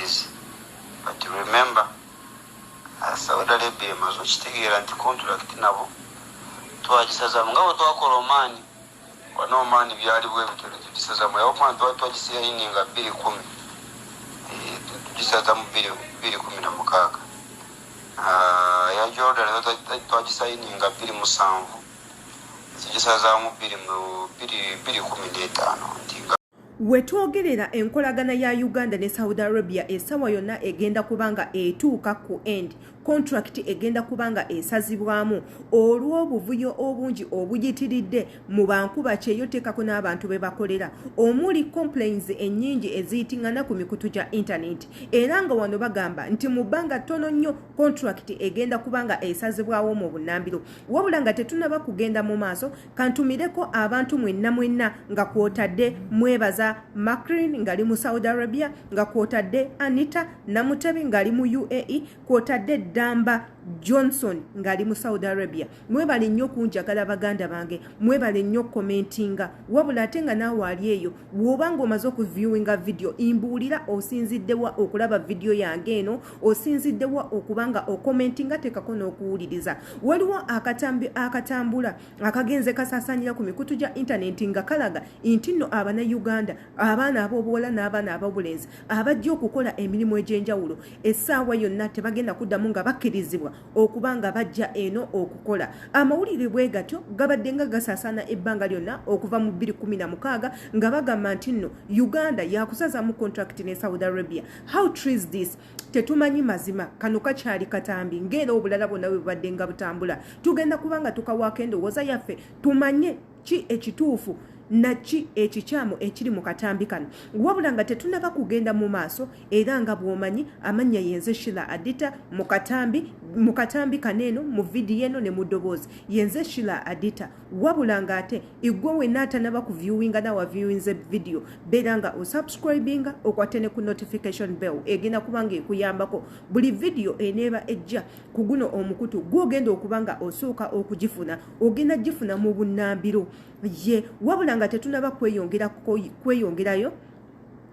Maids. But remember, Saudi Arabia emaze okitegeera nti contract nabo twagisazamu nga bwe twakola Omaani. Wano Omaani byali bwe bityo, netugisazamu. Omaani twali twagisayininga 210, tugisazamu 2016. Ya Jordan twagisayininga 27, tugisazaamu 2015 nti nga Wetwogerera, enkolagana ya Uganda ne Saudi Arabia essaawa yonna egenda kuba nga etuuka ku end. Contract egenda kuba nga esazibwamu olw'obuvuyo obungi obuyitiridde mu bankuba kyeyo, teekako n'abantu be bakolera, omuli complaints ennyingi eziyitiŋŋana ku mikutu gya internet. Era nga wano bagamba nti mu bbanga ttono nnyo contract egenda kuba nga esazibwawo mu bunnambiro. Wabula nga tetunaba kugenda mu maaso, kantumireko abantu mwenna mwenna, nga kwotadde mwebaza Macrin ng'ali mu Saudi Arabia, nga kwotadde Anita Namutebi ng'ali mu UAE, kwotadde Damba Johnson ng'ali mu Saudi Arabia. Mwebale nnyo okunjagala, baganda bange. Mwebale nnyo commentinga. Wabula ate nga naawe ali eyo, bw'oba ng'omaze okuviewinga video, mbuulira osinziddewa okulaba video yange eno, osinziddewa okuba nga ocommentinga, teekako n'okuwuliriza. Waliwo akatambi akatambula akagenze kasaasaanira ku mikutu gya intaneti nga kalaga nti nno Abannayuganda, abaana ab'obuwala n'abaana ab'obulenzi abajja okukola emirimu egy'enjawulo, essaawa yonna tebagenda kuddamu nga bakkirizibwa okuba nga bajja eno okukola. Amawulire bwe gatyo gabadde nga gasaasaana ebbanga lyonna okuva mu 2016 nga bagamba nti nno Uganda yakusazamu contract ne Saudi Arabia. How true is this? Tetumanyi mazima. Kano kakyali katambi ng'era obulala bwonna bwe bubadde nga butambula. Tugenda kuba nga tukawaako endowooza yaffe, tumanye ki ekituufu naki ekikyamu ekiri mu katambi kano. Wabula nga tetunaba kugenda mu maaso, era nga bw'omanyi, amannya yenze Shila Adita. Mu katambi kano eno, mu vidiyo eno ne mu ddoboozi, yenze Shila Adita. Wabula ng'ate igwe wenna atanaba kuviewinga nawe viewinze vidiyo, beera nga osubscribinga, okwate ne ku notification bell. Egenda kuba nga ekuyambako buli vidiyo eneeba ejja ku guno omukutu gwogenda okuba nga osooka okugifuna, ogenda gifuna mu bunnambiro ye. Wabula nga tetunaba kweyongerayo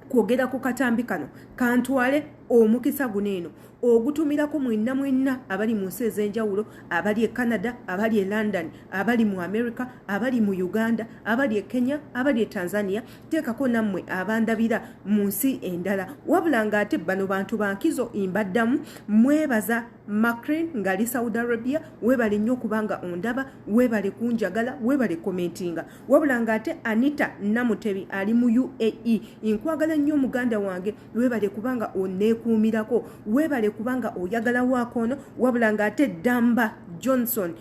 kwogera ku katambi kano, kantwale omukisa guno eno ogutumirako mwenna mwenna abali mu nsi ez'enjawulo, abali e Canada, abali e London, abali mu America, abali mu Uganda, abali e Kenya, abali e Tanzania, teekako nammwe abandabira mu nsi endala. Wabula ng'ate bano bantu bankizo, mbaddamu mwebaza Macrin ng'ali Saudi Arabia. Weebale nnyo okubanga ondaba, weebale kunjagala, weebale commentinga. Wabula ng'ate Anita Namutebi ali mu UAE, nkwagala nnyo muganda wange, weebale kubanga oneekuumirako, weebale kubanga oyagala waako ono. Wabula ng'ate Damba Johnson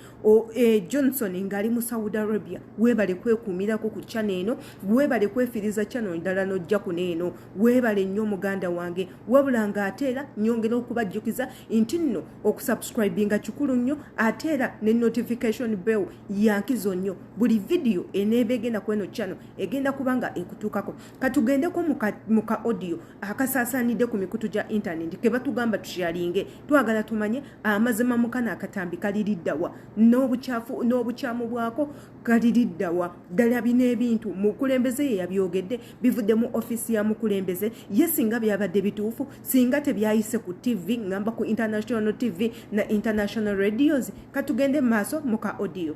Johnson ng'ali mu Saudi Arabia, weebale kwekuumirako ku channel eno, weebale kwefiiriza channel ndala n'ojja kuno eno, weebale nnyo muganda wange. Wabula ng'ate era nyongera okubajjukiza nti nno okusubscribinga kikulu nnyo, ate era ne notification bell yankizo nnyo. Buli vidiyo eneeba egenda ku eno channel egenda kuba nga ekutuukako. Katugendeko mu ka audio akasaasaanidde ku mikutu gya intaneti ke batugamba tusharinge. Twagala tumanye amazima mukano akatambi kaliriddawa, n'obukyafu n'obukyamu bwako kaliriddawa ddala. Bino ebintu mukulembeze ye yabyogedde, bivudde mu ofiisi ya mukulembeze ye. Singa byabadde bituufu, singa tebyayise ku TV, ngamba ku international TV na international radios. Katugende mu maaso mu ka audio.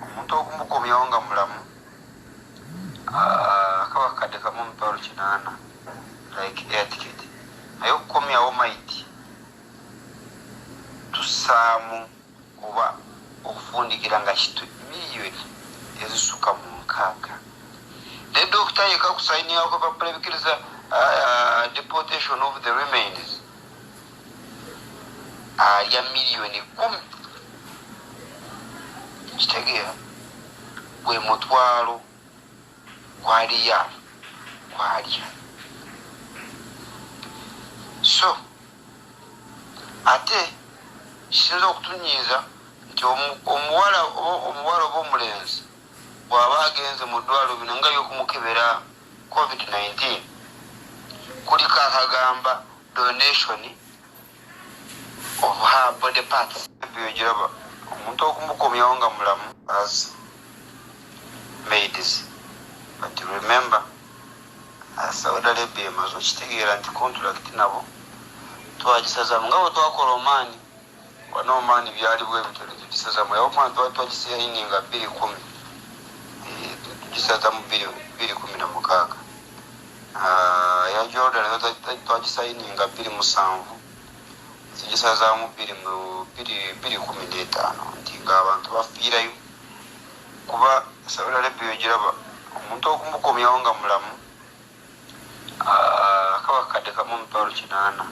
Omuntu okumukomyawo nga mulamu, kaba kakadde kamu 800,000, like air ticket. Naye okukomyawo maiti tussaamu oba okufundikira nga kitu miliyoni ezisuka mu 60. Ne dokita yeka kusayiningako epapula ebikiriza deportation of the remains alya miliyoni 10. Kitegeera gwe mutwalo gwa riyal gwalya. So ate kisinza okutunyiiza nti omuwala oba omulenzi bw'aba agenze mu ddwaliro bino nga byokumukebera COVID-19, kuliko akagamba donation of her body parts. Byogiraba omuntu okumukomyawo nga mulamu as maids. But remember, Saudi Arabia emaze okitegeera nti contract nabo twagisazamu nga bwe twakola Oman. Wano Oman byali bwe bityo, tugisazamu. Ya Oman twali twagisayininga 2010, tugisazamu 2016. Ya Jordan twagisayininga 2007, tugisazaamu 2015, nti ng'abantu bafiirayo, kuba Saudi Arabia ogiraba, omuntu okumukomyawo nga mulamu kaba kadde kamu 800,000.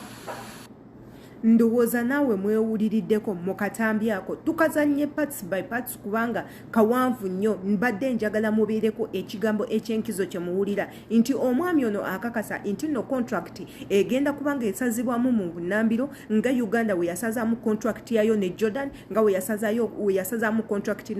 Ndowooza naawe mwewuliriddeko mu katambi ako. Tukazannye parts by parts kubanga kawanvu nnyo. Mbadde njagala mubeereko ekigambo ekyenkizo kye muwulira nti omwami ono akakasa nti nno contract egenda kubanga esazibwamu mu bunambiro, nga Uganda we yasazaamu contract yayo ne Jordan, nga we yasazaamu contract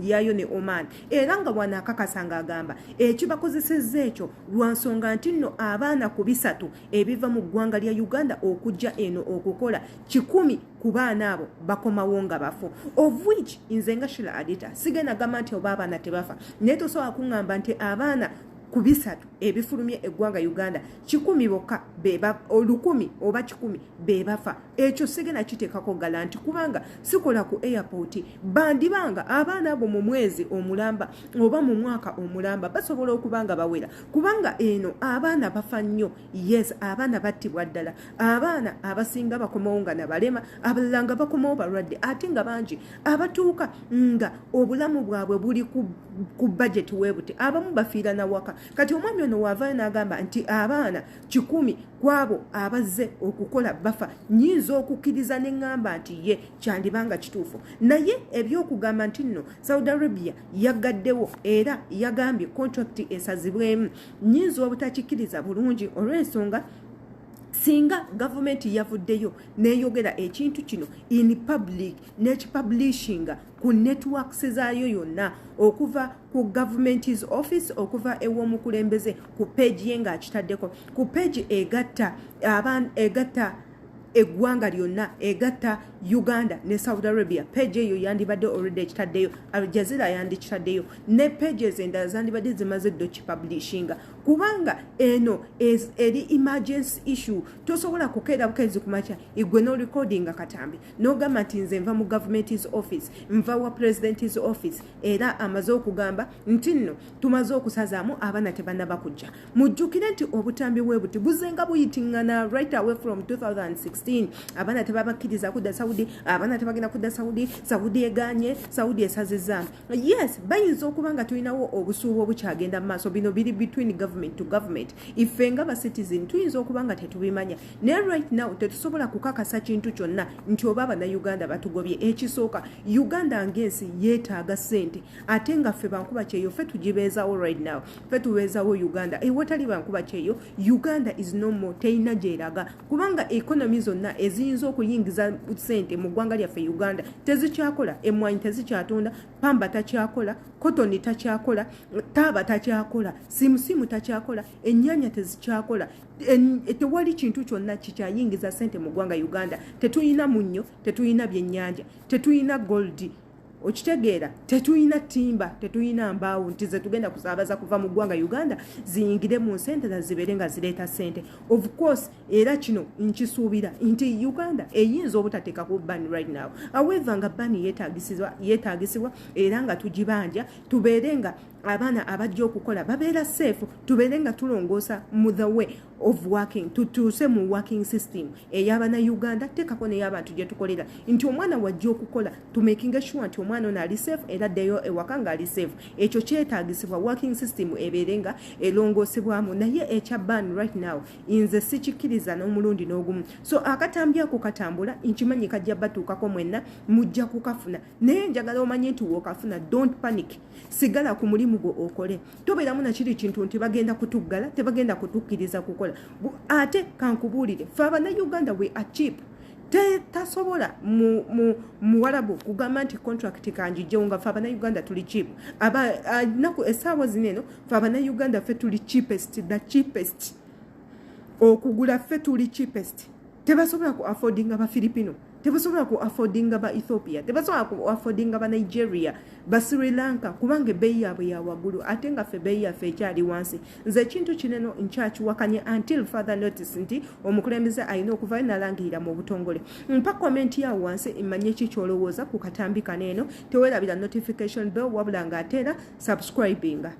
yayo ne Oman. Era nga bwana akakasa ng'agamba ekibakozesezza ekyo lwa nsonga nti nno abaana ku 3 ebiva mu ggwanga lya Uganda okujja eno okukola, 100 ku baana abo bakomawo nga bafu, of which nze nga Shila Adita sigenda gamba nti oba abaana tebafa, naye tosobola kuŋŋamba nti abaana ku 3 ebifulumye eggwanga Uganda 100 bokka, 1,000 oba 100 be bafa. Ekyo sigenda kiteekako guarantee kubanga sikola ku airport. Bandibanga abaana abo mu mwezi omulamba oba mu mwaka omulamba basobola okuba nga bawera, kubanga eno abaana bafa nnyo. Yes, abaana battibwa ddala. Abaana abasinga bakomawo nga nabalema, abalala nga bakomawo balwadde, ate nga bangi abatuuka nga obulamu bwabwe buli ku budget webuti, abamu bafiira nawaka. Kati omwami ono waavaayo n'agamba nti abaana 100 kwabo abazze okukola bafa, nyinza okukkiriza ne ŋŋamba nti ye kyandibanga kituufu. Naye ebyokugamba nti nno Saudi Arabia yagaddewo era yagambye contract esazibwemu, nyinza obutakikkiriza bulungi, olw'ensonga singa gavumenti yavuddeyo n'eyogera ekintu kino in public, n'ekipublishinga ku networks zaayo yonna, okuva ku government's office, okuva ew'omukulembeze ku page ye ng'akitaddeko ku page egatta eggwanga lyonna, egatta Uganda ne Saudi Arabia, page eyo yandibadde already ekitaddeyo. Aljazeera yandikitaddeyo ne pages endala zandibadde zimaze ddo kipublishinga, kubanga eno eri emergency issue. Tosobola kukeera bukezi kumakya igwe n'orecordinga katambi n'ogamba nti nze nva mu government's office, nva wa president's office, era amaze okugamba nti nno tumaze okusazaamu, abaana tebannaba kujja. Mujjukire nti obutambi bwe buti buzenga buyitiŋŋana right away from 2016. Abaana tebabakkiriza kudda Saudi, abaana tebagenda kudda Saudi, Saudi eganye, Saudi esazizaamu. Yes, bayinza okuba nga tulinawo obusuubu obukyagenda mu maaso. Bino biri between government to government. Ife nga ba citizen tuyinza okuba nga tetubimanya, naye right now tetusobola kukakasa kintu kyonna nti oba Abannayuganda batugobye. Ekisooka, Uganda ng'ensi yeetaaga ssente, ate nga ffe bankuba kyeyo ffe tugibeezawo. Right now ffe tubeezawo Uganda. Ewatali bankuba kyeyo, Uganda is no more, terina gyeraga, kubanga economy zonna eziyinza okuyingiza ssente mu ggwanga lyaffe Uganda tezikyakola. Emwanyi tezikyatunda, pamba takyakola, kotoni takyakola, taaba takyakola, simusimu takyakola, ennyaanya tezikyakola, tewali kintu kyonna kikyayingiza ssente mu ggwanga Uganda. Tetulina munnyo, tetulina byennyanja, tetulina gold, okitegeera? Tetulina timber, tetulina mbaawo nti ze tugenda kusaabaza kuva mu ggwanga Uganda ziyingire mu nsi endala zibeere nga zireeta ssente. Of course, era kino nkisuubira nti Uganda eyinza obutateekako ban right now. However, nga ban yeetaagisibwa era nga tugibanja, tubeere nga abaana abajja okukola babeera safe, tubeere nga tulongoosa mu the way of working, tutuuse mu working system ey'abannayuganda, teekako n'ey'abantu gye tukolera, nti omwana wajja okukola tumakinga sure nti omwana ono ali safe era addeyo ewaka ng'ali safe. Ekyo kyetaagisibwa, working system ebeere nga erongoosebwamu. Naye ekya ban right now nze sikikkiriza n'omulundi n'ogumu. So akatambi ako katambula, nkimanyi kajja batuukako mwenna, mujja kukafuna, naye njagala omanye nti wookafuna, don't panic, sigala ku mulimu gwo okole. Tobeeramu nakiri kintu nti bagenda kutuggala, tebagenda kutukkiriza kukola. Ate kankubuulire, fe Abannayuganda we are cheap. Tasobola muwarabu kugamba nti contract kanjijjewo nga fe Abannayuganda tuli cheap. Naku essaawa zino eno fe Abannayuganda ffe tuli cheapest, the cheapest okugula, ffe tuli cheapest. Tebasobola ku affordinga Bafilipino. Tebasobola ku affordinga ba Ethiopia, tebasobola ku affordinga ba Nigeria, ba Sri Lanka, kubanga ebbeeyi yaabwe ya waggulu, ate nga ffe ebbeeyi yaffe ekyali wansi. Nze ekintu kineno nkyakiwakanye until further notice nti omukulembeze alina okuvayo nalangirira mu butongole. Mpa comment yawo wansi mmanye ki kyolowooza ku katambi kano. Eno tewerabira notification bell, wabula ng'ate era subscribinga.